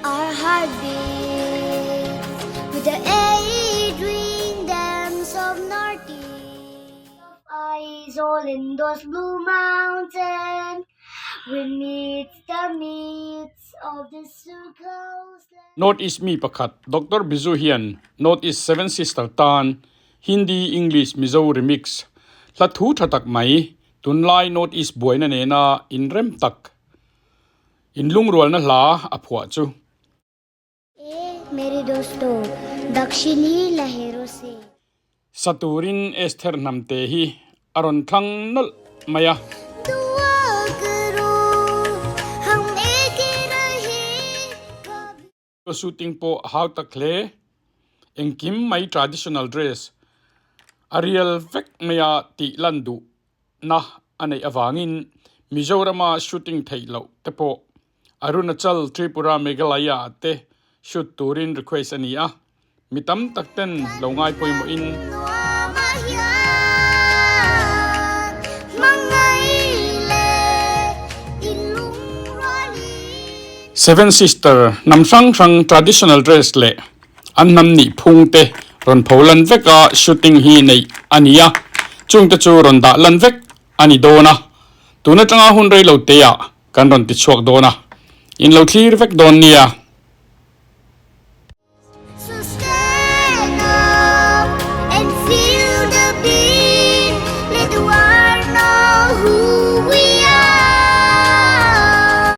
Our heart beats with the eight dams of North East. Eyes all in those blue mountain we meet the meets of the coastland. North East mi pakhat Doctor Bizu hian North East Seven Sister tan Hindi English Mizo Remix hla thu tha tak mai tunlai North East buaina nena inrem tak inlungrualna hla a phuah chu. E mere dosto, dakshini lahero se. Sa turin Esther hnamte hi a rawn thlang nawlh mai a. Shooting pawh a hau tak hle. Engkim mai traditional dress a rial vek mai a tih lan duh na a neih avangin Mizorama shooting theih loh te pawh Arunachal, Tripura, Meghalaya ah te shoot turin request a ni a. Mi tam tak ten lo ngai pawimawhin. Seven Sister hnam hrang hrang traditional dress leh an hnam nih phung te rawn pho lan vek a shooting hi neih a ni a, chung te chu rawn dah lan vek a ni dawn a, tun atanga hun rei lo te ah kan rawn ti chhuak dawn a, in lo thlir vek dawn nia.